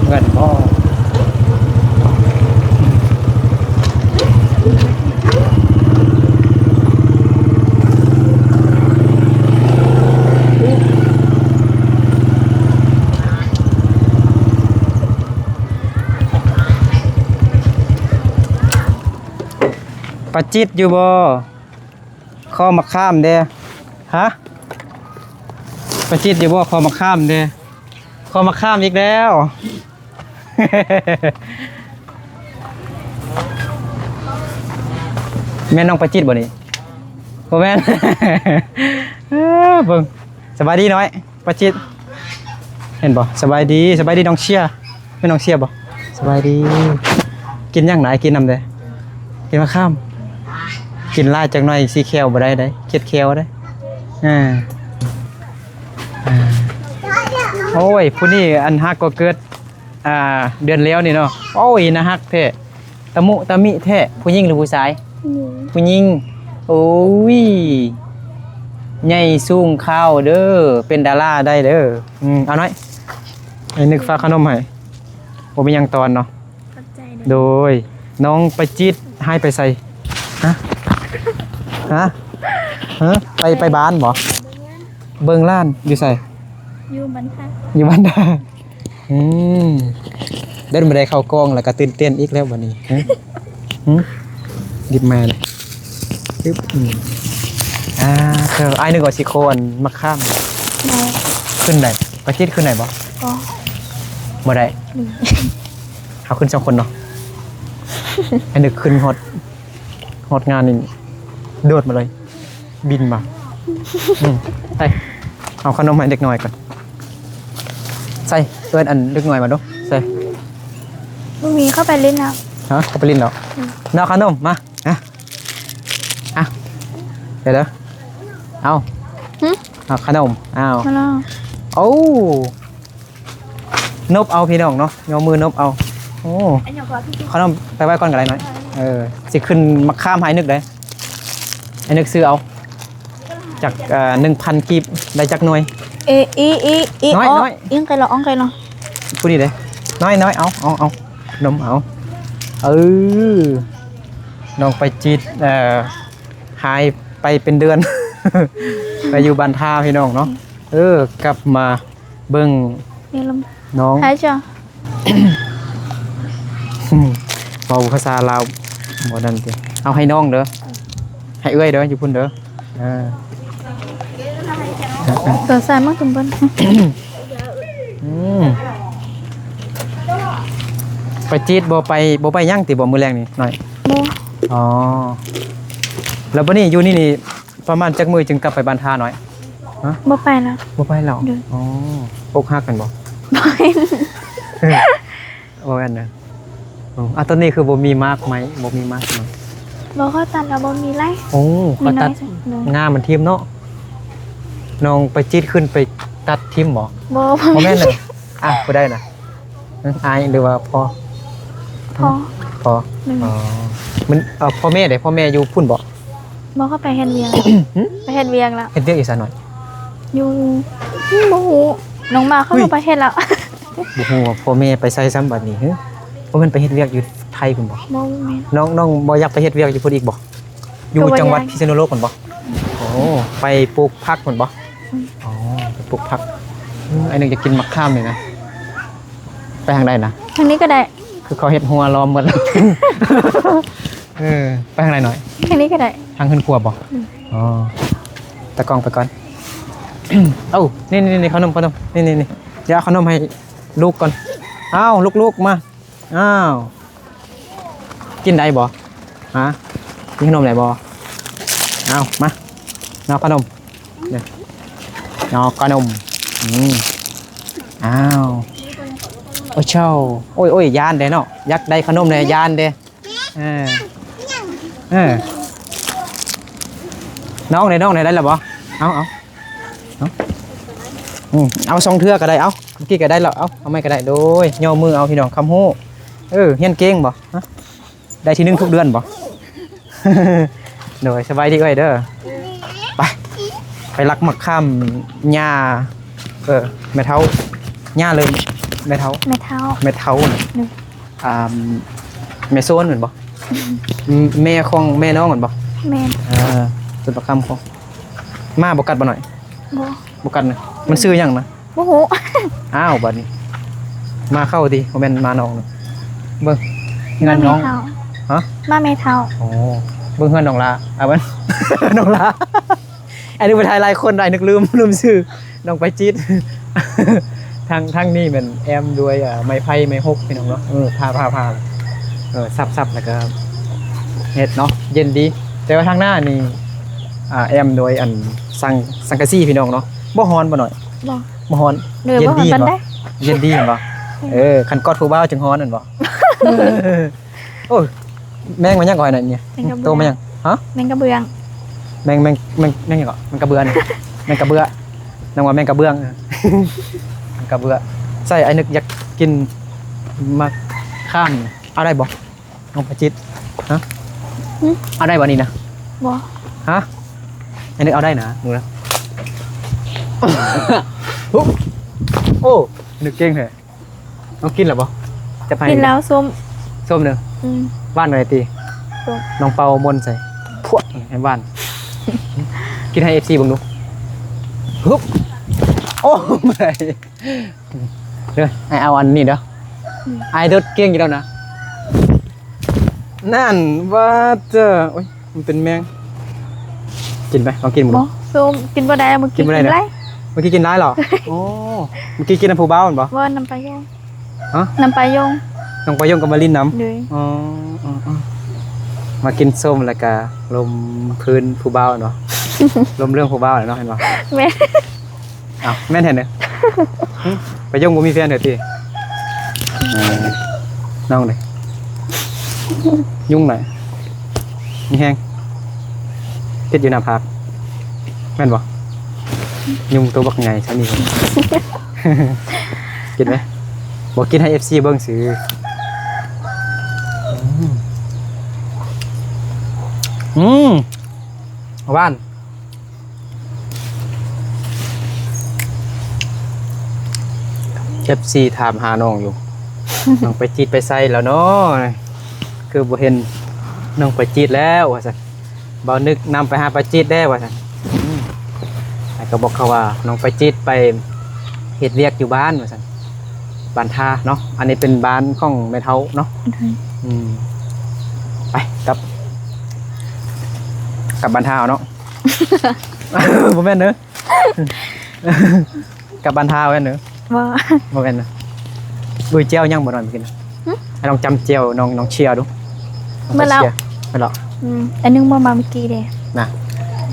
ເງິນບໍ່? ປາຈິດຢູ່ບໍ່? ຂໍໝາກຂາມແດ່. ຮະ? ປາຈິດຢູ່ບໍ່? ຂໍໝາກຂາມແດ່. ຂໍໝາກຂາມອີກແລ້ວ. ແມ່ນນ້ອງປາຈິດບໍ່ນີ້? ບໍ່ແມ່ນ. ເອີ ເບິ່ງ ສະບາຍດີນ້ອຍ. ປາຈິດ ເຫັນບໍ່? ສະບາຍດີ ສະບາຍດີນ້ອງເຊຍ. ແມ່ນນ້ອງເຊຍບໍ່? ສະບາຍດີ. ກິນຫຍັງນະ? ກິນນຳເດ້. ກິນໝາກຂາມ. ກິນຫຼາຍຈັກໜ້ອຍ ຊິແຂ້ວບໍ່ໄດ້ເດ້ ເຄັດແຂ້ວເດ້. ເອີ ເອີ ໂອ້ຍ ຜູ້ນີ້ອັນຮັກກໍເກີດ ອ່າ ເດືອນແລ້ວນີ້ເນາະ. ໂອ້ຍ ໜ້າຮັກແທ້. ຕະມຸຕະມິແທ້. ຜູ້ຍິງຫຼືຜູ້ຊາຍ? ຜູ້ຍິງ. ໂອ້ຍ ໃຫຍ່ສູງຂາວເດີ ເປັນດາລາໄດ້ເດີ. ອືມ ເອົາໜ້ອຍ ໄອ້ນຶກຝາກຂະໜົມໃຫ້. ບໍ່ມີຫຍັງຕອນເນາະ. ຂອບໃຈເດີ. ໂດຍ ນ້ອງໄປຈີດ ຫາຍໄປໃສ? ຮະ? ຮະ? ຮະ? ໄປ ໄປບ້ານບໍ່? ເບິ່ງຫຼານຢູ່ໃສ? ຢູ່ບ້ານທ່າ. ຢູ່ບ້ານທ່າ. ອືມ ເດີນມາໄດ້ເຂົ້າກ້ອງແລ້ວກໍຕື່ນເຕັ້ນອີກແລ້ວບັດນີ້. ຮະ? ຫຶ? ດິບມາເລີຍ. ປຶບ ອືມ ອ່າ ເອີ ອ້າຍນຶກວ່າຊິໂຄອັນໝາກຂາມ. ບໍ່. ຂຶ້ນໄດ້? ປາຈິດຂຶ້ນໄດ້ບໍ່? ບໍ່. ບໍ່ໄດ້. ອືມ ເຮົາຂຶ້ນສອງຄົນເນາະ. ອ້າຍນຶກຂຶ້ນຮອດ ຮອດງານນີ້ ໂດດມາເລີຍ. ບິນມາ. ອືມ ໄປ ເອົາຂະໜົມໃຫ້ເດັກນ້ອຍກ່ອນ. ໃສ່ ເອີ້ນອັນເດັກນ້ອຍມາດູ. ໃສ່ ບໍ່ມີ ເຂົ້າໄປຫຼິ້ນແລ້ວ. ຮະ? ເຂົ້າໄປຫຼິ້ນແລ້ວ. ອືມ ເອົາຂະໜົມມາ. ອ່ະ ອ່ະ ດຽວເດີ ເອົາ. ຫຶ? ເອົາຂະໜົມ. ອ້າວ ມາລອງ. ໂອ້ ນົບເອົາພີ່ນ້ອງເນາະ ຍໍມືນົບເອົາ. ໂອ້ ອັນຫຍັງກໍ ຂະໜົມໄປໄວ້ກ່ອນກໍໄດ້ນ້ອຍ. ເອີ ຊິຂຶ້ນໝາກຂາມໃຫ້ນຶກເດ້. ໃຫ້ນຶກຊື້ເອົາ ຈັກ ເອີ ໜຶ່ງພັນກີບ ໄດ້ຈັກໜ່ວຍ? ເອ ອີ ອີ ອີ ນ້ອຍ ອອກ ນ້ອຍ ອີ ໄກລະ ອອກໄກລະ. ຜູ້ນີ້ເດ້ ນ້ອຍ ນ້ອຍ ເອົາ ເອົາ ເອົາ ນົມເອົາ. ເອີ ນ້ອງໄປຈີດ ເອີ ຫາຍໄປເປັນເດືອນ ໄປຢູ່ບ້ານທ່າພີ່ນ້ອງເນາະ. ເອີ ກັບມາ ເບິ່ງນ້ອງ ຫາຍຈ້ະ ເວົ້າພາສາລາວບໍ່ນັ້ນຕິ. ເອົາໃຫ້ນ້ອງເດີ ໃຫ້ເອື້ອຍເດີ ຢູ່ພຸ້ນເດີ. ເອີ ຕົວໃສ່ມາຈຸ່ມເບິ່ງ. ອືມ ໄປຈີດບໍ່ ໄປ ບໍ່ໄປຫຍັງຕິ ບໍ່ ມື້ແລງນີ້ນ້ອຍ? ບໍ່. ອໍ ແລ້ວບັດນີ້ຢູ່ນີ້ນີ້ ປະມານຈັກມື້ຈຶ່ງກັບໄປບ້ານທ່ານ້ອຍ? ຮະ? ບໍ່ໄປແລ້ວ. ບໍ່ໄປແລ້ວ? ໂດຍ. ອໍ ອົກຫັກແມ່ນບໍ່? ບໍ່ແມ່ນ. ບໍ່ແມ່ນເດີ. ອໍ ອ່າ ຕອນນີ້ຄືບໍ່ມີໝາກໄມ້ ບໍ່ມີໝາກໄມ້? ບໍ່ ເຂົາຕັດແລ້ວບໍ່ມີຫຼາຍ. ໂອ້ ເຂົາຕັດ ມີນ້ອຍ. ໂດຍ. ງາມັນຖິ້ມເນາະ. ນ້ອງໄປຈີດຂຶ້ນໄປຕັດຖິ້ມບໍ່? ບໍ່ ບໍ່ແມ່ນເດີ. ອ່ະ ຜູ້ໃດນະ? ອາຍ ຫຼືວ່າພໍ່? ພໍ່. ພໍ່. ອືມ ອໍ ມັນ ເອີ ພໍ່ແມ່ເດ ພໍ່ແມ່ຢູ່ພຸ້ນບໍ່? ບໍ່ ເຂົາໄປເຮັດວຽກ. ຫຶ? ໄປເຮັດວຽກແລ້ວ. ເຮັດວຽກຢູ່ໃສນ້ອຍ? ຢູ່ ບໍ່ຮູ້ ນ້ອງມາເຂົາ ອຸ້ຍ ກໍໄປເຮັດແລ້ວ. ບໍ່ຮູ້ວ່າພໍ່ແມ່ໄປໃສຊ້ຳບັດນີ້. ຫຶ? ບໍ່ແມ່ນໄປເຮັດວຽກຢູ່ໄທພຸ້ນບໍ່? ບໍ່ ບໍ່ແມ່ນ. ນ້ອງ ນ້ອງບໍ່ຢາກໄປເຮັດວຽກຢູ່ພຸ້ນອີກບໍ່? ຢູ່ ກໍບໍ່ ຈັງຫວັດ ຢາກ ພິສນຸໂລກພຸ້ນບໍ່? ໂອ້ ໄປປູກຜັກພຸ້ນບໍ່? ອືມ ອໍ ໄປປູກຜັກ. ອືມ ອ້າຍນຶກຢາກກິນໝາກຂາມນີ້ນະ. ໄປທາງໃດນະ? ທາງນີ້ກໍໄດ້. ຄືເຂົາເຮັດຮົວລ້ອມໝົດ. ເອີ ໄປທາງໃດນ້ອຍ? ທາງນີ້ກໍໄດ້. ທາງເຮືອນຄົວບໍ່? ອືມ ອໍ ຕາກ້ອງໄປກ່ອນ. ເອົ້າ ນີ້ໆໆ ຂະໜົມ ຂະໜົມ ນີ້ໆໆ ດຽວເອົາຂະໜົມໃຫ້ລູກກ່ອນ. ອ້າວ ລູກໆ ມາ. ອ້າວ ກິນໄດ້ບໍ່? ຮະ? ກິນຂະໜົມໄດ້ບໍ່? ເອົາ ມາ ເອົາຂະໜົມ ເອົາຂະໜົມ. ອືມ ອ້າວ ໂອ້ເຈົ້າ ໂອ້ຍໆ ຢ້ານເດ້ເນາະ ຢາກໄດ້ຂະໜົມແດ່ ຢ້ານເດ້. ເອີ ເອີ ນ້ອງເດ້ ນ້ອງເດ້ ໄດ້ແລ້ວບໍ່? ເອົາ ເອົາ. ເອົາ ອືມ ເອົາສອງເທື່ອກໍໄດ້. ເອົາ ເມື່ອກີ້ກໍໄດ້ແລ້ວ. ເອົາ ເອົາໃໝ່ກໍໄດ້. ໂດຍ ຍໍມືເອົາ ພີ່ນ້ອງ ຄຳຮູ້. ເອີ ຮຽນເກັ່ງບໍ່? ຮະ? ໄດ້ທີໜຶ່ງທຸກເດືອນບໍ່? ໂດຍ ສະບາຍດີເອື້ອຍເດີ. ໄປ ໄປລັກໝາກຂາມຍ່າ ເອີ ແມ່ເຖົ້າ ຍ່າເລີຍ. ແມ່ເຖົ້າ ແມ່ເຖົ້າ ແມ່ເຖົ້ານະ ໂດຍ ອ່າ ແມ່ໂຊນແມ່ນບໍ່? ແມ່ຂອງແມ່ນ້ອງແມ່ນບໍ່? ແມ່ນ ເອີ ຕົ້ນປາກຄຳຂອງ ໝາບໍ່ກັດບໍ່ນ້ອຍ? ບໍ່ ບໍ່ກັດນະ ມັນຊື່ຫຍັງນະ? ບໍ່ຮູ້ ອ້າວ ບາດນີ້ ໝາເຂົ້າຕິ ບໍ່ແມ່ນໝານ້ອງນະ ເບິ່ງ ເຮືອນນ້ອງ ຮະ ໝາແມ່ເຖົ້າ ໂອ້ ເບິ່ງເຮືອນນ້ອງຫຼ້າ ອ້າວ ແມ່ນ ນ້ອງຫຼ້າ ອ້າຍນຶກໄປຖ່າຍຫຼາຍຄົນ ອ້າຍນຶກລືມ ລືມຊື່ ນ້ອງໄປຈິດ ທາງ ທາງນີ້ແມ່ນແອ້ມດ້ວຍ ເອີ ໄມ້ໄຜ່ໄມ້ຫົກ ພີ່ນ້ອງເນາະ ເອີ ພາ ພາ ພາ ເອີ ສັບ ສັບ ແລ້ວກໍເຮັດເນາະ ເຢັນດີ ແຕ່ວ່າທາງໜ້ານີ້ ອ່າ ແອ້ມດ້ວຍອັນສັງ ສັງກະສີ ພີ່ນ້ອງເນາະ ບໍ່ຮ້ອນບໍ່ນ້ອຍ? ບໍ່ ບໍ່ຮ້ອນ ເຢັນດີບໍ່? ເຢັນດີແມ່ນບໍ່? ເອີ ຄັນກອດຜູ້ບ່າວຈຶ່ງຮ້ອນແມ່ນບໍ່? ໂອ້ຍ ແມງວ່າຫຍັງກໍໄອ້ນັ້ນນີ້ ໂຕແມງຫຍັງ? ຮະ ແມງກະເບື້ອງ ແມງ ແມງ ແມງ ແມງຫຍັງກໍ? ແມງກະເບືອນີ້ ແມງກະເບືອ ນາງວ່າແມງກະເບື້ອງ ແມງກະເບືອ ໃສ່ ອ້າຍນຶກຢາກກິນໝາກຂາມ ເອົາໄດ້ບໍ່? ນ້ອງປາຈິດ ຮະ ເອົາໄດ້ບໍ່ນີ້ນະ? ບໍ່ ຮະ ອັນນີ້ເອົາໄດ້ນະ ໜູນະ ໂອ້ ນຶກເກັ່ງແທ້ ນ້ອງກິນແລ້ວບໍ່? ຈະໄປ ກິນແລ້ວ ສົ້ມ ສົ້ມເດີ ອືມ ຫວານໜ້ອຍຕິ ສົ້ມ ນ້ອງເປົ່າມົນໃສ່ ພວກ ໃຫ້ຫວານ ກິນໃຫ້ເອັຟຊີເບິ່ງດູ ຮຶບ ໂອ້ ບໍ່ໄດ້ ເດີ ໃຫ້ເອົາອັນນີ້ເດີ ອືມ ອ້າຍໂດດເກັ່ງຢູ່ແລ້ວນະ ນັ້ນ ວ່າເຈີ ໂອ້ຍ ມັນເປັນແມງ ກິນໄປ ລອງກິນເບິ່ງ ບໍ່ ສົ້ມ ກິນບໍ່ໄດ້ ມື້ກີ້ກິນຫຼາຍ ມື້ກີ້ກິນຫຼາຍເຫລອ? ໂອ້ ມື້ກີ້ກິນນຳຜູ້ບ່າວແມ່ນບໍ່? ບໍ່ ນຳປາຍົງ ຮະ? ນຳປາຍົງ ນ້ອງປາຍົງກໍມາຫຼິ້ນນຳ ໂດຍ ອໍ ມາກິນສົ້ມ ແລ້ວກະລົມພື້ນຜູ້ບ່າວເນາະ ລົມເລື່ອງຜູ້ບ່າວເນາະ ເຫັນບໍ່? ແມ່ນ ອ້າວ ແມ່ນແທ້ເນາະ ຫຶ ປາຍົງບໍ່ມີແຟນເດີຕິ? ເອີ ນ້ອງເດ້ ຍຸງຫຼາຍ ມີແຮງ ຕິດຢູ່ໜ້າຜາກ ແມ່ນບໍ່? ຍຸງໂຕບັກໃຫຍ່ຊ່ຳນີ້ ກິນໄໝ? ບໍ່ກິນໃຫ້ເອັຟຊີເບິ່ງຊື່ ອືມ ອືມ ຫວານ ເອັຟຊີຖາມຫານ້ອງຢູ່ ນ້ອງໄປຈີດໄປໃສແລ້ວເນາະ ຄືບໍ່ເຫັນນ້ອງໄປຈີດແລ້ວວ່າຊັ້ນ ບ່າວນຶກນຳໄປຫາໄປຈີດແດ່ວ່າຊັ້ນ ອືມ ແລ້ວກໍບອກເຂົາວ່ານ້ອງໄປຈີດໄປເຮັດວຽກຢູ່ບ້ານວ່າຊັ້ນ ບ້ານທ່າເນາະ ອັນນີ້ເປັນບ້ານຂອງແມ່ເຖົ້າເນາະ ອືມ ໄປກັບ ກັບບ້ານທ່າເນາະ ບໍ່ແມ່ນເດີ ກັບບ້ານທ່າແມ່ນເດີ ບໍ່ ບໍ່ແມ່ນນະ ເອີຍ ແຈ່ວຍັງບໍ່ນ້ອຍມາກິນ ຫຶ ໃຫ້ລອງຈຳແຈ່ວນ້ອງ ນ້ອງເຊຍດູ ເໝິດແລ້ວ ເໝິດແລ້ວ ອືມ ອັນໜຶ່ງບໍ່ມາເມື່ອກີ້ເດ້ ນະ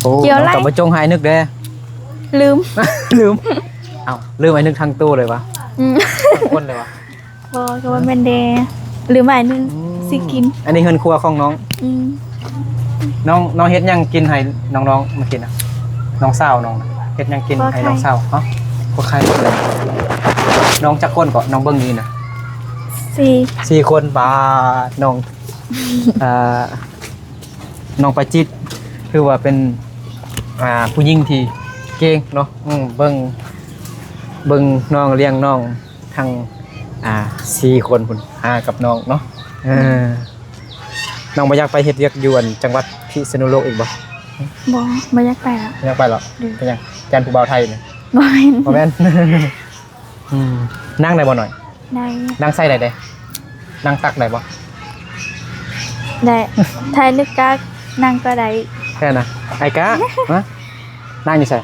ໂອ້ ແຈ່ວຫຼາຍ ນ້ອງຕ້ອງໄປຈົ່ງໃຫ້ນຶກເດ້ ລືມ ລືມ ເອົ້າ ລືມໃຫ້ນຶກທັງໂຕເລີຍຫວາ ອືມ ທັງຄົນເລີຍຫວາ ບໍ່ ກໍວ່າແມ່ນແດ່ ຫຼືໝາຍໜຶ່ງ ອືມ ຊິກິນ ອັນນີ້ເຮືອນຄົວຂອງນ້ອງ ອືມ ນ້ອງ ນ້ອງເຮັດຫຍັງກິນໃຫ້ນ້ອງໆມາກິນນະ ນ້ອງສາວນ້ອງນະ ເຮັດຫຍັງກິນໃຫ້ນ້ອງສາວ ຮະ ພວກໃຄ ນ້ອງຈັກຄົນເກາະ ນ້ອງເບິ່ງນີ້ນະ ສີ່ ສີ່ຄົນ ປາດ ນ້ອງ ອ່າ ນ້ອງປາຈິດ ຖືວ່າເປັນ ອ່າ ຜູ້ຍິງທີ່ເກັ່ງເນາະ ອືມ ເບິ່ງ ເບິ່ງນ້ອງ ລ້ຽງນ້ອງ ທັງ ອ່າ ສີ່ຄົນພຸ້ນ ຫາກັບນ້ອງເນາະ ເອີ ນ້ອງບໍ່ຢາກໄປເຮັດວຽກຢູ່ອັນຈັງຫວັດພິສະນຸໂລກອີກບໍ່? ບໍ່ ບໍ່ຢາກໄປລະ ບໍ່ຢາກໄປເນາະ ໂດຍ ເປັນຫຍັງ ຢ້ານຜູ້ບ່າວໄທນີ້ ບໍ່ແມ່ນ ບໍ່ແມ່ນ ອືມ ນັ່ງໄດ້ບໍ່ນ້ອຍ? ໄດ້ ນັ່ງໃສ່ໄດ້ເດ້ ນັ່ງຕັກໄດ້ບໍ່? ໄດ້ ຖ້ານຶກກະນັ່ງກໍໄດ້ ແທ້ນະ ອ້າຍກະ ຮະ ນັ່ງຢູ່ໃສ?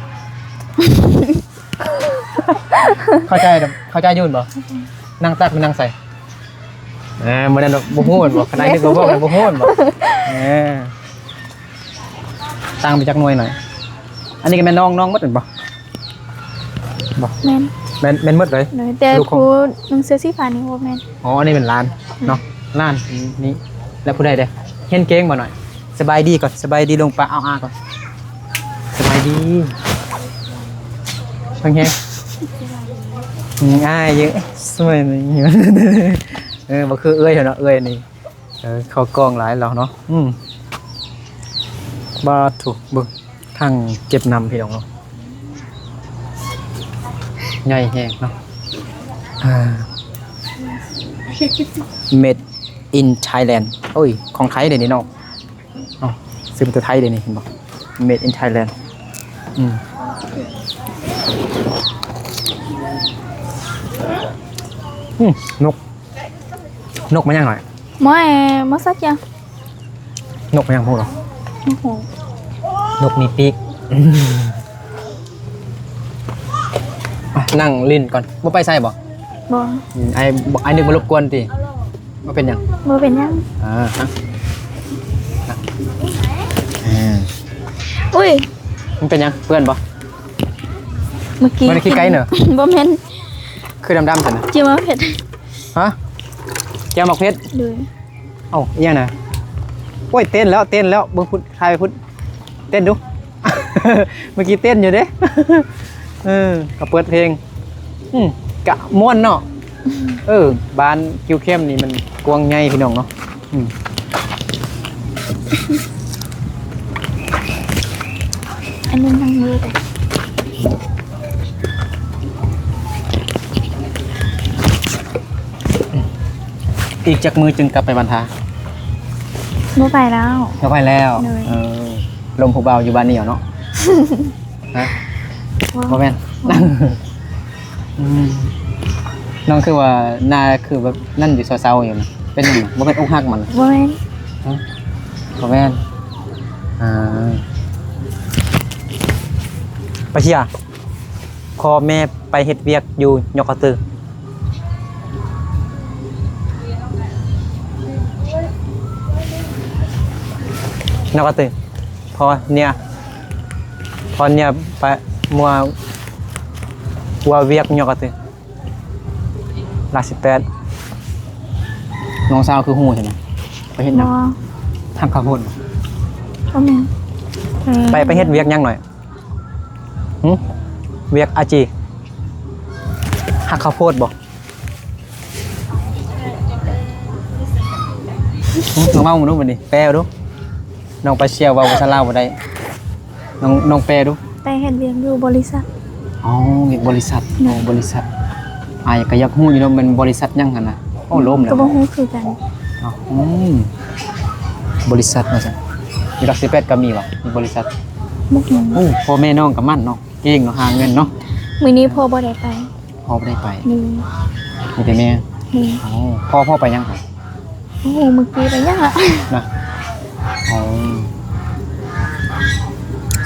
ເຂົ້າໃຈ ເຂົ້າໃຈຢູ່ແມ່ນບໍ່? ນັ່ງຕັກ ນັ່ງໃສ? ເອີ ບໍ່ໄດ້ດອກ ບໍ່ຮູ້ແມ່ນບໍ່? ຄັນອ້າຍນຶກບໍ່ບອກ ບໍ່ຮູ້ແມ່ນບໍ່? ເອີ ຕ່າງໄປຈັກໜ່ວຍໜ້ອຍ ອັນນີ້ກໍແມ່ນນ້ອງ ນ້ອງໝົດແມ່ນບໍ່? ບໍ່ ແມ່ນ ແມ່ນ ແມ່ນໝົດເລີຍ ໂດຍ ແຕ່ຜູ້ນຸ່ງເສື້ອສີຟ້ານີ້ບໍ່ແມ່ນ ອໍ ອັນນີ້ແມ່ນຫຼານເນາະ ອືມ ຫຼານ ນີ້ ແລ້ວຜູ້ໃດເດ້? ຮຽນເກັ່ງບໍ່ນ້ອຍ? ສະບາຍດີກ່ອນ ສະບາຍດີ ລົງປະເອົາອາກ່ອນ ສະບາຍດີ ຟັງແຮງ ອືມ ອ້າຍຢູ່ ສະບາຍດີ ເອີ ບໍ່ຄືເອື້ອຍເນາະ ເອື້ອຍນີ້ ເອີ ເຂົ້າກ້ອງຫຼາຍແລ້ວເນາະ ອືມ ບາດໂທ້ ເບິ່ງ ທັງເຈັບນຳ ພີ່ນ້ອງເນາະ ໃຫຍ່ແຮງເນາະ ອ່າ Made in Thailand ໂອ້ຍ ຂອງໄທເດ້ນີ້ເນາະ. ເອົ້າ ຊື້ມາແຕ່ໄທເດ້ນີ້ ເຫັນບໍ່? Made in Thailand. ອືມ ອືມ ນົກ ນົກມາຫຍັງໜ້ອຍ? ມາ ມາສັດຫຍັງ? ນົກຫຍັງຮູ້ບໍ່? ໂອ້ໂຫ ນົກມີປີກ. ອ່ະ ນັ່ງຫຼິ້ນກ່ອນ. ບໍ່ໄປໃສບໍ່? ບໍ່. ອືມ ອ້າຍ ອ້າຍນຶກມາລົບກວນຕິ? ບໍ່ເປັນຫຍັງ. ບໍ່ເປັນຫຍັງ. ອ່າ ອ່າ ອຸ້ຍ ມັນເປັນຫຍັງ? ເປື້ອນບໍ່? ເມື່ອກີ້ ບໍ່ໄດ້ຂີ້ໄກ່ເນາະ. ບໍ່ແມ່ນ ຄືດຳໆຊັ້ນນະ. ຈິ້ມເອົາເຜັດ. ຮະ? ແຈ່ວໝາກເຜັດ? ໂດຍ. ເອົ້າ ອີ່ຫຍັງນະ? ໂອ້ຍ ເຕັ້ນແລ້ວ ເຕັ້ນແລ້ວ ເບິ່ງພຸ້ນ ຖ່າຍໄປພຸ້ນ ເຕັ້ນດູ. ເມື່ອກີ້ເຕັ້ນຢູ່ເດ້. ເອີ ກໍເປີດເພງ. ອືມ ກະມ່ວນເນາະ. ເອີ ບ້ານກິວເຂັມນີ້ມັນກວ້າງໃຫຍ່ພີ່ນ້ອງເນາະ. ອືມ ອັນນີ້ນັ່ງມືໄປ. ອີກຈັກມື້ຈຶ່ງກັບໄປບ້ານທ່າ? ບໍ່ໄປແລ້ວ. ບໍ່ໄປແລ້ວ. ໂດຍ. ເອີ ລົມຜູ້ບ່າວຢູ່ບ້ານນີ້ເອົາເນາະ. ຮະ? ບໍ່ ບໍ່ແມ່ນ. ອືມ ນ້ອງຄືວ່າໜ້າຄືແບບນັ້ນຢູ່ ເສົ້າໆຢູ່ນະ. ເປັນຫຍັງ? ບໍ່ແມ່ນອົກຫັກມັນ? ບໍ່ແມ່ນ. ຮະ? ບໍ່ແມ່ນ. ອ່າ ໄປເຊຍ ພໍ່ແມ່ໄປເຮັດວຽກຢູ່ຍອກກະຕື່. ຍອກກະຕື່ ພໍ່ເນຍ ພໍ່ເນຍໄປ ມົວ ມົວວຽກຍອກກະຕື່. ຫຼັກສິບແປດ ນ້ອງສາວຄືຮູ້ຊັ້ນນະ? ໄປເຮັດຫຍັງ? ບໍ່ ຫັກເຂົ້າໂພດບໍ່? ບໍ່ແມ່ນ. ເອີ ໄປ ໄປເຮັດວຽກຫຍັງໜ້ອຍ? ຫຶ? ວຽກອາຈີ ຫັກເຂົ້າໂພດບໍ່? ຫຶ? ລອງເວົ້າເບິ່ງດູບັດນີ້ ແປເບິ່ງດູ. ນ້ອງໄປເຊຍເວົ້າພາສາລາວບໍ່ໄດ້. ນ້ອງ ນ້ອງແປດູ. ໄປເຮັດວຽກຢູ່ບໍລິສັດ. ອໍ ວຽກບໍລິສັດ. ໂດຍ. ບໍລິສັດ ອ້າຍກໍຢາກຮູ້ຢູ່ເນາະ ແມ່ນບໍລິສັດຫຍັງຫັ້ນນະ? ໂອ້ ໂລມແລ້ວ ກໍບໍ່ຮູ້ຄືກັນ. ເອົ້າ ອືມ ບໍລິສັດວ່າຊັ້ນ. ຢູ່ຫຼັກສິບແປດກໍມີຫວາ? ມີບໍລິສັດ. ບໍ່ຮູ້. ໂອ້ ພໍ່ແມ່ນ້ອງກໍໝັ້ນເນາະ ເກັ່ງເນາະ ຫາເງິນເນາະ. ມື້ນີ້ພໍ່ບໍ່ໄດ້ໄປ. ພໍ່ບໍ່ໄດ້ໄປ. ໂດຍ. ມີແຕ່ແມ່. ໂດຍ. ອໍ ພໍ່ ພໍ່ໄປຫຍັງ? ໂອ້ໂຫ ເມື່ອກີ້ໄປຫຍັງລະນະ? ອໍ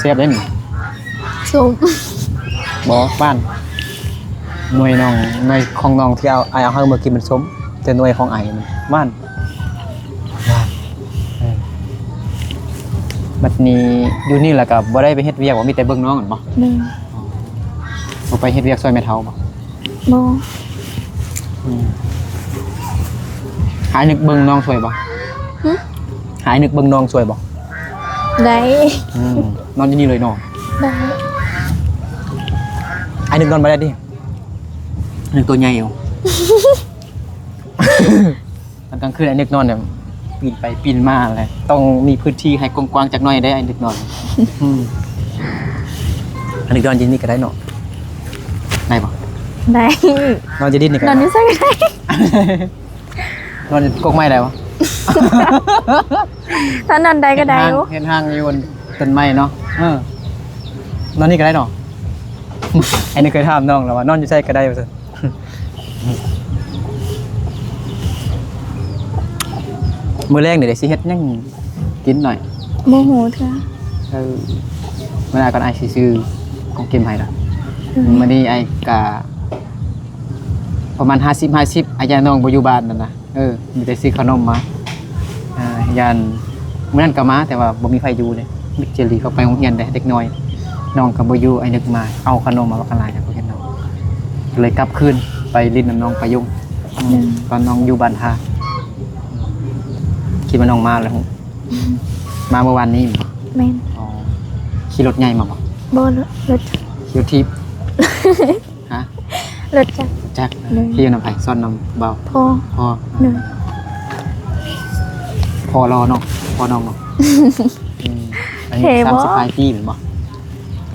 ແຊບເດ້ນີ້. ສົ້ມ. ບໍ່ ຫວານ. ໜ່ວຍນ້ອງ ໜ່ວຍຂອງນ້ອງທີ່ເອົາ ອ້າຍເອົາໃຫ້ເມື່ອກີ້ມັນສົ້ມ ແຕ່ໜ່ວຍຂອງອ້າຍມັນຫວານ. ຫວານ. ເອີ ບັດນີ້ຢູ່ນີ້ລະກະບໍ່ໄດ້ໄປເຮັດວຽກບໍ່? ມີແຕ່ເບິ່ງນ້ອງຫັ້ນບໍ່? ແມ່ນ. ອໍ ບໍ່ໄປເຮັດວຽກຊ່ວຍແມ່ເຖົ້າບໍ່? ບໍ່. ອືມ ຫາຍນຶກເບິ່ງນ້ອງຊ່ວຍບໍ່? ຫື? ຫາຍນຶກເບິ່ງນ້ອງຊ່ວຍບໍ່? ໄດ້. ອືມ ນອນຢູ່ນີ້ເລີຍເນາະ? ໄດ້. ຫາຍນຶກນອນບໍ່ໄດ້ຕິ? ຫາຍນຶກຕົວໃຫຍ່ຢູ່. ຕອນກາງຄືນອ້າຍນຶກນອນນີ້ ປີນໄປປີນມາແຫຼະ ຕ້ອງມີພື້ນທີ່ໃຫ້ກວ້າງໆຈັກໜ້ອຍເດ້ອ້າຍນຶກນອນ. ອືມ ອ້າຍນຶກນອນຢູ່ນີ້ກໍໄດ້ເນາະ ໄດ້ບໍ່? ໄດ້. ນອນຢູ່ດິນນີ້ກໍ ນອນຢູ່ໃສກໍໄດ້. ນອນຢູ່ກົກໄມ້ໄດ້ບໍ່? ຖ້ານອນໄດ້ກໍໄດ້ຢູ່ ເຮັດຮ່າງຢູ່ຕົ້ນໄມ້ເນາະ. ເອີ ນອນນີ້ກໍໄດ້ເນາະ. ອັນນີ້ເຄີຍຖາມນ້ອງແລ້ວວ່າ ນອນຢູ່ໃສກໍໄດ້ວ່າຊັ້ນ. ມື້ແລງນີ້ໄດ້ຊິເຮັດຫຍັງກິນໜ້ອຍ? ບໍ່ຮູ້ເທື່ອ. ເອີ ມື້ໜ້າກ່ອນອ້າຍຊິຊື້ຂອງກິນໃຫ້ລະ. ອືມ ມື້ນີ້ອ້າຍກະປະມານຫ້າສິບຫ້າສິບ ອ້າຍຢ້ານນ້ອງບໍ່ຢູ່ບ້ານນັ້ນນະ. ເອີ ມີແຕ່ຊື້ຂະໜົມມາ ອ່າ ຢ້ານ ມື້ນັ້ນກໍມາ ແຕ່ວ່າບໍ່ມີໃຜຢູ່ເດ້ ມິດເຈລີເຂົາໄປໂຮງຮຽນເດ້ ເດັກນ້ອຍ ນ້ອງກໍບໍ່ຢູ່ ອ້າຍນຶກມາເອົາຂະໜົມມາບັກຫຼາຍ ຢາກເຫັນນ້ອງ ກໍເລີຍກັບຄືນໄປຫຼິ້ນນຳນ້ອງປາຍຸງ. ອືມ ອືມ ຕອນນ້ອງຢູ່ບ້ານທ່າ ຄິດວ່ານ້ອງມາແລ້ວ. ອືມ ມາເມື່ອວານນີ້ບໍ່? ແມ່ນ. ອໍ ຂີ່ລົດໃຫຍ່ມາບໍ່? ບໍ່ ລົດ ລົດ ຂີ່ລົດຖີບ. ຮະ? ລົດຈັກ. ຈັກ. ໂດຍ. ຂີ່ນຳໃຜ? ຊ້ອນນຳບ່າວ? ພໍ່. ພໍ່. ໂດຍ. ພໍ່ຫຼໍ່ເນາະ ພໍ່ນ້ອງເນາະ. ອືມ ອາຍຸສາມສິບປາຍປີແມ່ນບໍ່?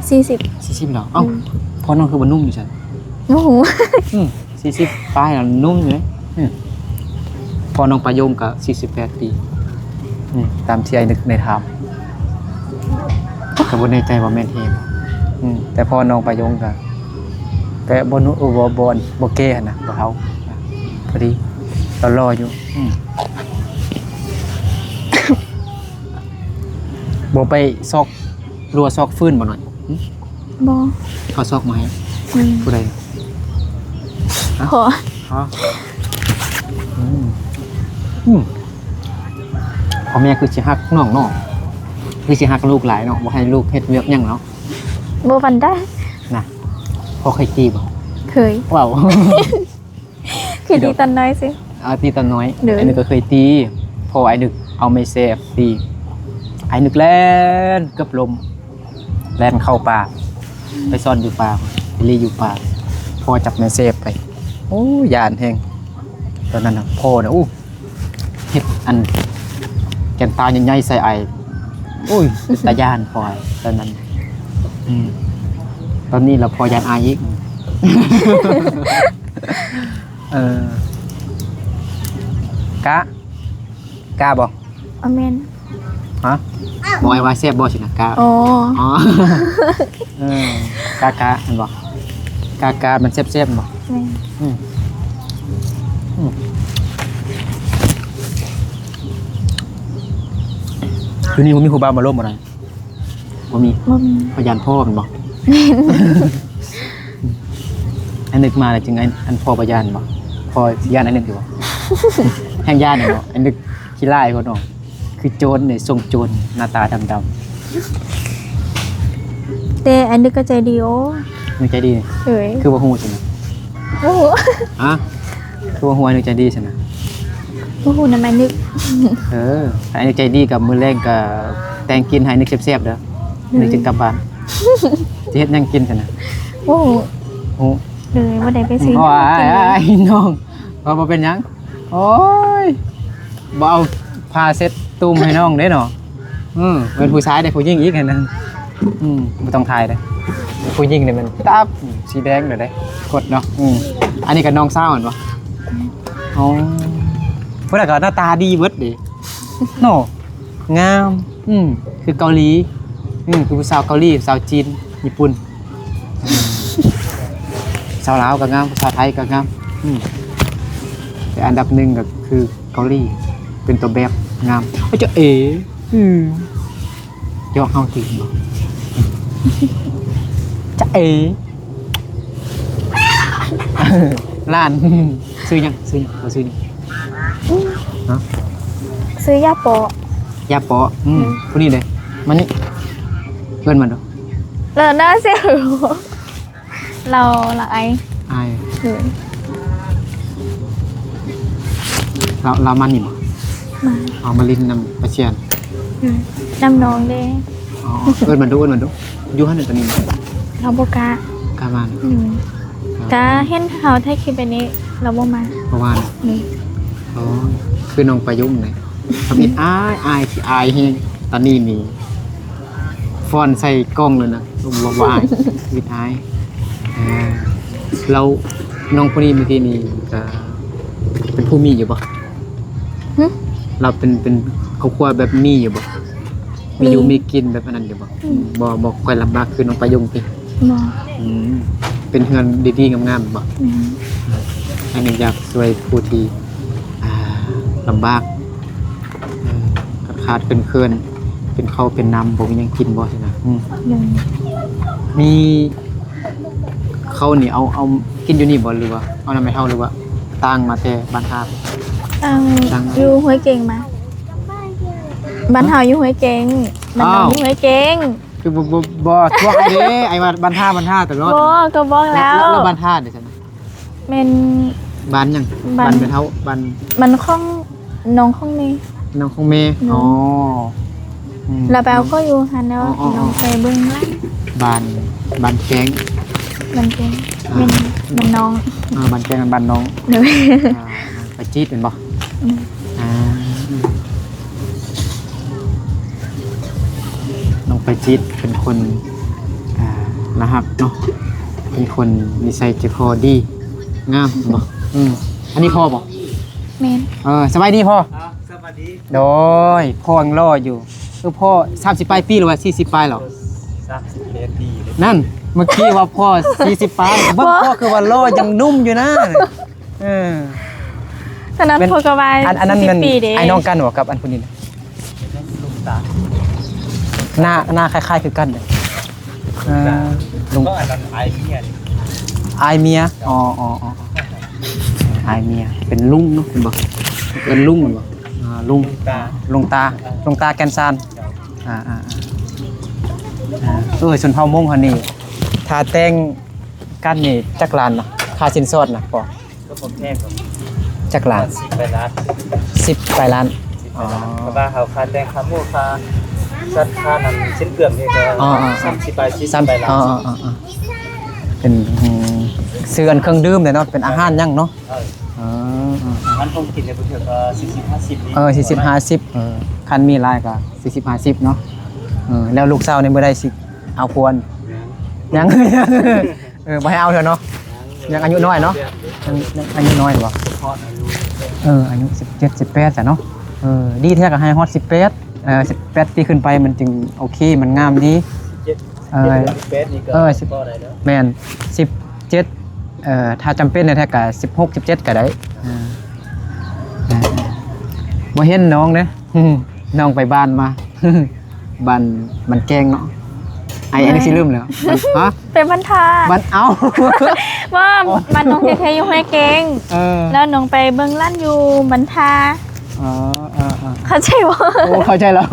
ສີ່ສິບ. ສີ່ສິບແລ້ວ. ເອົ້າ ອືມ ພໍ່ນ້ອງຄືບໍ່ໜຸ່ມຢູ່ຊັ້ນ? ບໍ່ຮູ້. ອືມ ສີ່ສິບປາຍແລ້ວ ໜຸ່ມຢູ່ເດ້. ອືມ ພໍ່ນ້ອງປາຍົງກໍສີ່ສິບແປດປີ. ອືມ ຕາມທີ່ອ້າຍນຶກໄດ້ຖາມ ກໍບໍ່ແນ່ໃຈວ່າແມ່ນເຮງ. ອືມ ແຕ່ພໍ່ນ້ອງປາຍົງກໍ ແຕ່ບໍ່ໜຸ່ມ ບໍ່ ບໍ່ ບໍ່ແກ່ຫັ້ນນະ ບໍ່ເຖົ້າ ພໍດີ ຫຼໍ່ໆຢູ່. ອືມ ບໍ່ໄປຊອກ ຫຼືວ່າຊອກຟືນບໍ່ໜ້ອຍ? ຫຶ? ບໍ່. ເຂົາຊອກມາໃຫ້. ອືມ ຜູ້ໃດ? ຮະ? ພໍ່. ຮະ? ອືມ ອືມ ພໍ່ແມ່ຄືຊິຮັກນ້ອງເນາະ ຄືຊິຮັກລູກຫຼາຍເນາະ ບໍ່ໃຫ້ລູກເຮັດວຽກຫຍັງເນາະ. ບໍ່ປານໃດນະ. ພໍ່ເຄີຍຕີບໍ່? ເຄີຍ. ເວົ້າ ເຄີຍຕີຕອນນ້ອຍຊື່. ອາ ຕີຕອນນ້ອຍ. ໂດຍ. ອ້າຍນຶກກໍເຄີຍຕີ ເພາະວ່າອ້າຍນຶກເອົາໄມ້ແຊບຕີ ອ້າຍນຶກແລ່ນເກືອບລົ້ມ ແລ່ນເຂົ້າປ່າ ໄປຊ່ອນຢູ່ປ່າ ໄປລີ້ຢູ່ປ່າ ພໍ່ຈັບໄມ້ແຊບໄປ. ໂອ້ ຢ້ານແຮງຕອນນັ້ນນະ. ພໍ່ນະ ໂອ້ ເຮັດອັນແກ່ນຕາໃຫຍ່ໆໃສ່ອ້າຍ. ໂອ້ຍ ເປັນຕາຢ້ານພໍ່ອ້າຍຕອນນັ້ນ. ອືມ ຕອນນີ້ລະພໍ່ຢ້ານອ້າຍອີກ. ເອີ ກະ ກະບໍ່? ບໍ່ແມ່ນ. ຮະ? ບໍ່ ອ້າຍວ່າແຊບບໍ່ຊີ້ນະ ກະ. ອໍ ອໍ ເອີ ກະ ກະ ແມ່ນບໍ່? ກະ ກະ ມັນແຊບໆ ແມ່ນບໍ່? ແມ່ນ. ອືມ ອືມ ຢູ່ນີ້ບໍ່ມີຜູ້ບ່າວມາລົມບໍ່ນະ? ບໍ່ມີ. ບໍ່ມີ. ເຂົາຢ້ານພໍ່ແມ່ນບໍ່? ແມ່ນ. ອ້າຍນຶກມາແລ້ວຈຶ່ງ ອັນ ອັນພໍ່ບໍ່ຢ້ານບໍ່? ພໍ່ຢ້ານອ້າຍນຶກຢູ່ບໍ່? ແຮ່ງຢ້ານຢູ່ບໍ່? ອ້າຍນຶກຂີ້ລ້າຍໂພດເນາະ ຄືໂຈນເດ້ ຊົງໂຈນ ໜ້າຕາດຳໆ. ແຕ່ອ້າຍນຶກກໍໃຈດີ. ໂອ້ ນຶກໃຈດີ. ເອີຍ ຄືບໍ່ຮູ້ຊັ້ນນະ? ໂອ້ ຮະ? ຄືວ່າຫົວນຶກໃຈດີຊັ້ນນະ? ບໍ່ຮູ້ນຳອ້າຍນຶກ. ເອີ ຖ້າອ້າຍນຶກໃຈດີກໍມື້ແລງກໍແຕ່ງກິນໃຫ້ນຶກແຊບໆເດີ. ອືມ ນຶກຈຶ່ງກັບບ້ານ. ຊິເຮັດຫຍັງກິນຊັ້ນນະ? ບໍ່ຮູ້. ຮູ້. ເອີ ບໍ່ໄດ້ໄປຊື້. ໂອ້ຍ ນ້ອງ ວ່າບໍ່ເປັນຫຍັງ. ໂອ້ຍ ບໍ່ເອົາຜ້າເຊັດຕຸ່ມໃຫ້ນ້ອງເດ້ເນາະ. ອືມ ເປັນຜູ້ຊາຍເດ້ ຜູ້ຍິງອີກຫັ້ນນະ. ອືມ ບໍ່ຕ້ອງຖ່າຍເດ້ ຜູ້ຍິງນີ້ແມ່ນຕັບ ອືມ ສີແດງເດ້ ກົດເນາະ. ອືມ ອັນນີ້ກໍນ້ອງສາວແມ່ນບໍ່? ອໍ ຜູ້ນັ້ນກໍໜ້າຕາດີເບິດເດ້ເນາະ ງາມ. ອືມ ຄືເກົາຫຼີ. ອືມ ຄືຜູ້ສາວເກົາຫຼີ ສາວຈີນ ຍີ່ປຸ່ນ. ອືມ ສາວລາວກໍງາມ ສາວໄທກໍງາມ. ອືມ ແຕ່ອັນດັບໜຶ່ງກໍຄືເກົາຫຼີ ເປັນຕົວແບບງາມ. ເຈົ້າເອ ອືມ ຢອກເຮົາຕິເນາະ ຈະເອ. ຫຼານຊື່ຫຍັງ? ຊື່ຫຍັງ? ບໍ່ຊື່ຫຍັງ. ຮະ? ຊື່ຢາເປາະ. ຢາເປາະ. ອືມ ອືມ ຜູ້ນີ້ເດ້ ມານີ້ ເອີ້ນມາດູ. ລາວໜ້າເຊື່ອ ລາວ ລາວອາຍ. ອາຍ. ໂດຍ. ລາວ ລາວມານີ້ບໍ່? ມາ. ເອົາມາຫຼິ້ນນຳປາຊຽນ. ໂດຍ. ນຳນ້ອງເດ້. ອໍ ເອີ້ນມາດູ ເອີ້ນມາດູ. ຢູ່ຫັ້ນນະຕອນນີ້. ລາວບໍ່ກ້າ. ກ້າມານະ. ອືມ ອໍ ກະເຫັນເຮົາຖ່າຍຄລິບແບບນີ້ ລາວບໍ່ມາ. ບໍ່ມານະ. ອືມ. ອໍ ຄືນ້ອງປາຍຸງນະ ທຳອິດອາຍ ອາຍ ຂີ້ອາຍແຮງ. ຕອນນີ້ນີ້ ຟ້ອນໃສ່ກ້ອງເລີຍນະ ບໍ່ ບໍ່ອາຍ ວິດອາຍ. ເອີ ແລ້ວນ້ອງຜູ້ນີ້ເມື່ອກີ້ນີ້ກະເປັນຜູ້ມີຢູ່ບໍ່? ຫຶ? ລາວເປັນ ເປັນຄອບຄົວແບບມີຢູ່ບໍ່? ມີຢູ່ ມີ ມີກິນແບບອັນນັ້ນຢູ່ບໍ່? ອືມ ບໍ່ ບໍ່ຄ່ອຍລຳບາກຄືນ້ອງປາຍຸງຕິ? ບໍ່. ອືມ ເປັນເຮືອນດີໆງາມໆບໍ່? ແມ່ນ. ອັນນີ້ຢາກຊ່ວຍຜູ້ທີ່ ອ່າ ລຳບາກ ເອີ ຂາດໆເຂີນໆ ເປັນເຂົ້າເປັນນ້ຳ ບໍ່ມີຫຍັງກິນບໍ່ຊີ້ນະ? ອືມ ໂດຍ. ມີເຂົ້ານີ້ເອົາ ເອົາກິນຢູ່ນີ້ບໍ່ ຫຼືວ່າເອົານຳແມ່ເຖົ້າ ຫຼືວ່າຕ່າງມາແຕ່ບ້ານທ່າ? ຕ່າງ ຕ່າງ ຢູ່ຫ້ວຍເກັງມາ. ບ້ານເຮົາຢູ່ຫ້ວຍເກັງ ບ້ານນ້ອງຢູ່ຫ້ວຍເກັງ. ຄືບໍ່ ບໍ່ ບໍ່ ພວກໄອ້ເດ້ ໄອ້ວ່າບ້ານທ່າ ບ້ານທ່າຕະຫຼອດ. ບໍ່ ກໍບອກແລ້ວ. ແລ້ວ ແລ້ວບ້ານທ່າເດ້ຊັ້ນນະ? ແມ່ນ ບ້ານຫຍັງ? ບ້ານ ບ້ານແມ່ເຖົ້າ ບ້ານ ບ້ານຂອງນ້ອງຂອງແມ່. ນ້ອງຂອງແມ່. ໂດຍ. ອໍ ອືມ ລາວໄປເອົາຂ້ອຍຢູ່ຫັ້ນແລ້ວ. ອໍໆໆ ນ້ອງໄປເບິ່ງຫຼານ. ບ້ານ ບ້ານແກ້ງ. ບ້ານແກ້ງ. ອ່າ ແມ່ນ ບ້ານນ້ອງ. ອ່າ ບ້ານແກ້ງ ບ້ານນ້ອງ. ໂດຍ. ອ່າ ໄປຈີດແມ່ນບໍ່? ອືມ. ອ່າ ນ້ອງໄປຈີດເປັນຄົນ ອ່າ ໜ້າຮັກເນາະ ເປັນຄົນນິໄສໃຈຄໍດີ. ງາມບໍ່? ອືມ ອັນນີ້ພໍ່ບໍ່? ແມ່ນ. ເອີ ສະບາຍດີພໍ່. ອ່າ ສະບາຍດີ. ໂດຍ ພໍ່ຍັງຫຼໍ່ຢູ່. ເອີ ພໍ່ສາມສິບປາຍປີ ຫຼືວ່າສີ່ສິບປາຍແລ້ວ? ສາມສິບແປດປີເດ້. ນັ້ນ ເມື່ອກີ້ວ່າພໍ່ສີ່ສິບປາຍ ເບິ່ງພໍ່ຄືວ່າຫຼໍ່ຍັງໜຸ່ມຢູ່ນະ. ເອີ ຕອນນັ້ນພໍ່ກໍວ່າ ອັນ ອັນນັ້ນແມ່ນ ສີ່ສິບປີເດ້. ອ້າຍນ້ອງກັນບໍ່ກັບອັນຜູ້ນີ້ນະ? ລຸງຕາ ໜ້າ ໜ້າຄ້າຍໆຄືກັນເດ້. ເອີ ລຸງຕາ ລຸງ ກໍອັນນັ້ນອ້າຍເມຍ. ອ້າຍເມຍ. ອໍ ອໍ ອໍ ອ້າຍເມຍ ເປັນລຸງເນາະ ເຫັນບໍ່? ເອີ້ນລຸງແມ່ນບໍ່? ອ່າ ລຸງ ລຸງຕາ ລຸງຕາ ເອີ ລຸງຕາແກ່ນຊານ. ເຈົ້າ. ອ່າ ອ່າ ອ່າ ເອີ ຊົນເຜົ່າມົ້ງເຮົານີ້ ຖ້າແຕ່ງກັນນີ້ຈັກລ້ານນະ? ຄ່າສິນສອດນະ ພໍ່? ກໍບໍ່ແພງດອກ. ຈັກລ້ານ? ສິບປາຍລ້ານ. ສິບປາຍລ້ານ. ສິບປາຍລ້ານ. ອໍ ເພາະວ່າເຮົາຄ່າແຕ່ງ ຄ່າໝູ່ ຄ່າສັດ ຄ່ານັ້ນ ສິ້ນເປືອງນີ້ກໍ ອໍ ອໍ ອໍ ສາມສິບປາຍ ສີ່ສິບປາຍລ້ານ. ອໍ ເປັນ ອືມ ຊື້ອັນເຄື່ອງດື່ມເດ້ເນາະ ເປັນອາຫານຫຍັງເນາະ. ເອີ ເອີ ເອີ ອາຫານຂອງກິນນີ້ ບາງເທື່ອກໍສີ່ສິບ ຫ້າສິບນີ້. ເອີ ສີ່ສິບ ຫ້າສິບ. ເອີ ຄັນມີຫຼາຍກໍສີ່ສິບ ຫ້າສິບເນາະ. ເອີ ແລ້ວລູກສາວນີ້ມື້ໃດຊິເອົາຜົວ? ຍັງ ຍັງ ເອີ ບໍ່ໃຫ້ເອົາເທື່ອເນາະ. ຍັງອາຍຸນ້ອຍເນາະ. ຍັງ ຍັງອາຍຸນ້ອຍບໍ່? ເອີ ອາຍຸສິບເຈັດ ສິບແປດຊະເນາະ. ເອີ ດີແທ້ກໍໃຫ້ຮອດສິບແປດ ເອີ ສິບແປດປີຂຶ້ນໄປ ມັນຈຶ່ງໂອເຄ ມັນງາມດີ. ເອີ ສິບແປດນີ້ກໍ ເອີ ສິບ ພໍໄດ້ແລ້ວ. ແມ່ນ ສິບເຈັດ ເອີ ຖ້າຈຳເປັນແທ້ໆກໍສິບຫົກ ສິບເຈັດກໍໄດ້. ເອີ ບໍ່ເຫັນນ້ອງເດ້ ນ້ອງໄປບ້ານມາ. ບ້ານ ບ້ານແກງເນາະ. ໄອ້ ເອີ ອັນນີ້ຊິລືມແລ້ວ. ຮະ? ໄປບ້ານທ່າ. ບ້ານ ເອົ້າ ວ່າບ້ານນ້ອງແທ້ໆຢູ່ຫ້ວຍແກງ. ເອີ ແລ້ວນ້ອງໄປເບິ່ງຫຼານຢູ່ບ້ານທ່າ. ອໍ ເອີ ເອີ ເຂົ້າໃຈບໍ່? ໂອ້ ເຂົ້າໃຈແລ້ວ.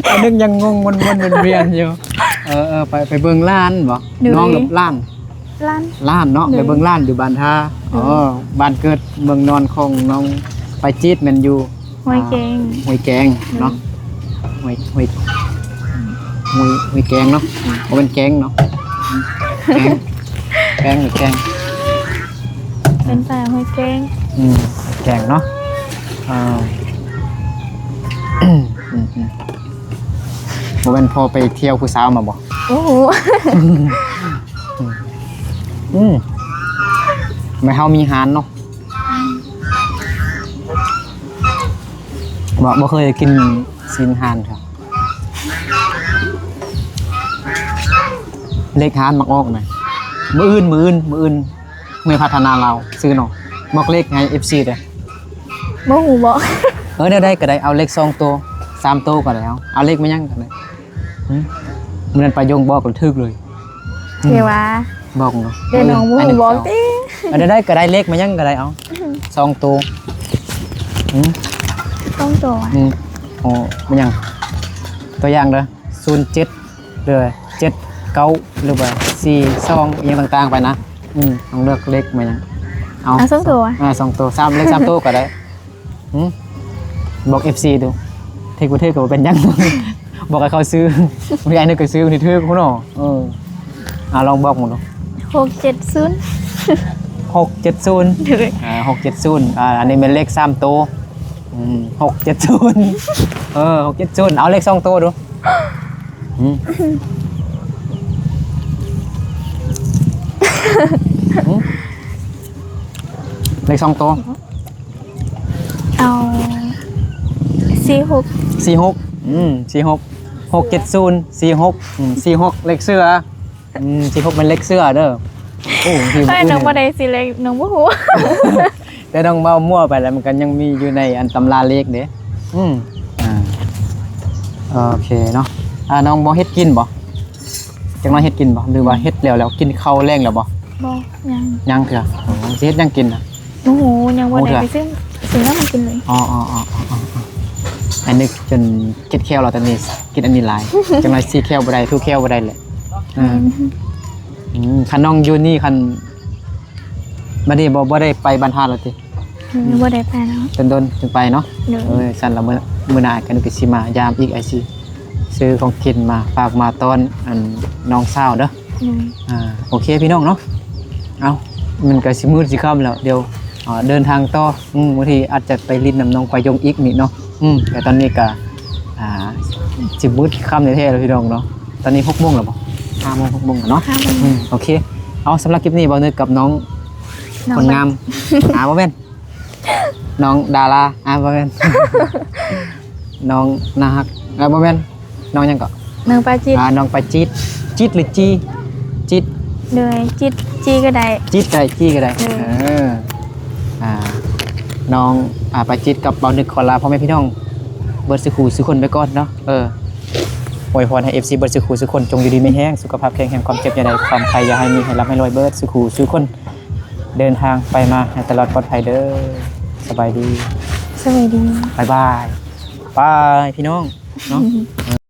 ອັນໜຶ່ງຍັງງົງວົນໆວຽນໆຢູ່. ເອີ ເອີ ໄປ ໄປເບິ່ງຫຼານບໍ່? ໂດຍ ນ້ອງກັບຫຼານ. ຫຼານ ຫຼານເນາະ. ໂດຍ ໄປເບິ່ງຫຼານຢູ່ບ້ານທ່າ. ໂດຍ ອໍ ບ້ານເກີດເມືອງນອນຂອງນ້ອງປາຍຈິດແມ່ນຢູ່ຫ້ວຍແກງ. ອ່າ ຫ້ວຍແກງເນາະ. ໂດຍ ຫ້ວຍ ຫ້ວຍ ຫ້ວຍ ຫ້ວຍແກງເນາະ. ບໍ່ແມ່ນແກງເນາະ. ແກງ ແກງ ຫຼືແກງ? ເປັນປາຫ້ວຍແກງ. ອືມ ແກງເນາະ. ອ່າ ອືມ ອືມ ບໍ່ແມ່ນພໍ່ໄປທ່ຽວຜູ້ສາວມາບໍ່? ໂອ້ໂຫ ອືມ ແມ່ເຮົາມີຮ້ານເນາະ. ບໍ່ ບໍ່ເຄີຍກິນຊີ້ນຮ້ານເທື່ອ. ເລກຮ້ານມັກອອກນະ. ມື້ອື່ນ ມື້ອື່ນ ມື້ອື່ນ ເມືອພັດທະນາລາວ ຊື້ເນາະ. ບອກເລກໃຫ້ເອັຟຊີເດີ້. ບໍ່ຮູ້ບໍ? ເອີ ແນວໃດກໍໄດ້ ເອົາເລກສອງໂຕ ສາມໂຕກໍໄດ້ ເອົາ ເອົາເລກມາຫຍັງກໍໄດ້. ຫຶ? ມື້ນັ້ນປາຍົງບອກແລ້ວຖືກເລີຍ. ເດວ່າ ບອກເນາະ. ເດນ້ອງບໍ່ຮູ້ບອກຕິ. ເອີ ແນວໃດກໍໄດ້ ເລກມາຫຍັງກໍໄດ້ ເອົາ ສອງໂຕ. ຫຶ? ສອງໂຕ. ອືມ ໂອ້ ແມ່ນຫຍັງ? ຕົວຢ່າງເດີ້ ສູນເຈັດ ຫຼື ເຈັດເກົ້າ ຫຼືວ່າ ສີ່ສອງ ອີ່ຫຍັງຕ່າງໆໄປນະ. ອືມ ຕ້ອງເລືອກເລກມາຫຍັງ. ເອົາ ເອົາສອງໂຕ. ເອີ ສອງໂຕ ສາມ ເລກສາມໂຕກໍໄດ້. ຫຶ? ບອກເອັຟຊີດູ ຖືກບໍ່ຖືກກໍບໍ່ເປັນຫຍັງ ບອກໃຫ້ເຂົາຊື້. ບາງທີອ້າຍນຶກກໍຊື້ ບາງທີຖືກພຸ້ນເນາະ. ເອີ ອ່າ ລອງບອກເບິ່ງດູ. ຫົກເຈັດສູນ. ຫົກເຈັດສູນ. ໂດຍ ອ່າ ຫົກເຈັດສູນ. ອ່າ ອັນນີ້ແມ່ນເລກສາມໂຕ. ອືມ ຫົກເຈັດສູນ. ເອີ ຫົກເຈັດສູນ. ເອົາເລກສອງໂຕດູ. ຫຶ? ຫຶ? ເລກສອງໂຕ. ເອົາ ສີ່ຫົກ. ສີ່ຫົກ. ອືມ ສີ່ຫົກ. ຫົກເຈັດສູນ ສີ່ຫົກ. ອືມ ສີ່ຫົກ ເລກເສືອ. ອືມ ສີ່ຫົກ ແມ່ນເລກເສືອເດີ້. ໂອ້ ບາງທີ ເອີຍ ມື້ອື່ນ ນ້ອງບໍ່ໄດ້ຊິເລກ ນ້ອງບໍ່ຮູ້. ແຕ່ນ້ອງເວົ້າມົ້ວໄປແລ້ວ ມັນກໍຍັງມີຢູ່ໃນອັນຕຳລາເລກເດ້. ອືມ ອ່າ ໂອເຄເນາະ. ອ່າ ນ້ອງບໍ່ເຮັດກິນບໍ່? ຈັກໜ້ອຍເຮັດກິນບໍ່ ຫຼືວ່າເຮັດແລ້ວ ແລ້ວກິນເຂົ້າແລງແລ້ວບໍ່? ບໍ່ ຍັງ ຍັງເທື່ອ. ອໍ ຊິເຮັດຫຍັງກິນນະ? ບໍ່ຮູ້ ຍັງບໍ່ໄດ້ໄປຊື້ ຊື້ນ້ຳມາກິນເລີຍ. ອໍ ອໍ ອັນນີ້ຈົນເຈັບແຂ້ວແລ້ວຕອນນີ້ ກິນອັນນີ້ຫຼາຍ ຈັກໜ້ອຍສີແຂ້ວບໍ່ໄດ້ ທູແຂ້ວບໍ່ໄດ້ແຫຼະ. ເອີ ອືມ ຄັນນ້ອງຢູ່ນີ້ ຄັນບັດນີ້ບໍ່ ບໍ່ໄດ້ໄປບ້ານທ່າແລ້ວຕິ? ອືມ ບໍ່ໄດ້ໄປແລ້ວ ດົນໆຈຶ່ງໄປເນາະ. ໂດຍ ເອີ ຊັ້ນລະມື້ ມື້ໜ້າກໍຊິມາຢາມອີກ ອ້າຍຊິຊື້ຂອງກິນມາຝາກມາຕ້ອນອັນນ້ອງສາວເດີ້. ໂດຍ ອ່າ ໂອເຄພີ່ນ້ອງເນາະ. ເອົ້າ ມັນກໍຊິມືດຊິຄ່ຳແລ້ວ ດຽວ ອ່າ ເດີນທາງຕໍ່. ອືມ ບາງທີອາດຈະໄປຫຼິ້ນນຳນ້ອງປາຍົງອີກນີ້ເນາະ. ອືມ ແຕ່ຕອນນີ້ກໍ ອ່າ ຊິມືດຄ່ຳແທ້ໆແລ້ວພີ່ນ້ອງເນາະ. ຕອນນີ້ຫົກໂມງແລ້ວບໍ່? ຫ້າໂມງ ຫົກໂມງແລ້ວເນາະ. ຫ້າໂມງ. ອືມ ໂອເຄ. ເອົາ ສຳລັບຄລິບນີ້ ບ່າວນຶກກັບນ້ອງ ນ້ອງ ຄົນງາມ ອ່າ ບໍ່ແມ່ນ ນ້ອງດາລາ ອ່າ ບໍ່ແມ່ນ ນ້ອງໜ້າຮັກ ອ່າ ບໍ່ແມ່ນ ນ້ອງຫຍັງເກາະ? ນ້ອງປາຈິດ ອ່າ ນ້ອງປາຈິດ ຈິດ ຫຼື ຈີ? ຈິດ ໂດຍ ຈິດ ຈີກໍໄດ້ ຈິດໄດ້ ຈີກໍໄດ້ ເອີ ເອີ ອ່າ ນ້ອງ ອ່າ ປາຈິດກັບເບົານຶກຂໍລາພໍ່ແມ່ພີ່ນ້ອງເບິດສູ່ຄູ່ສູ່ຄົນໄປກ່ອນເນາະ ເອີ ອວຍພອນໃຫ້ເອັຟຊີເບິດສູ່ຄູ່ສູ່ຄົນ ຈົ່ງຢູ່ດີມີແຮງ ສຸຂະພາບແຂງແຮງ ຄວາມເຈັບຢ່າໄດ້ ຄວາມໄຂ້ຢ່າໃຫ້ມີ ໃຫ້ລ່ຳໃຫ້ລວຍເບິດສູ່ຄູ່ສູ່ຄົນ ເດີນທາງໄປມາໃຫ້ຕະຫຼອດປອດໄພເດີ ສະບາຍດີ ສະບາຍດີ ບາຍບາຍ ບາຍ ພີ່ນ້ອງເນາະ.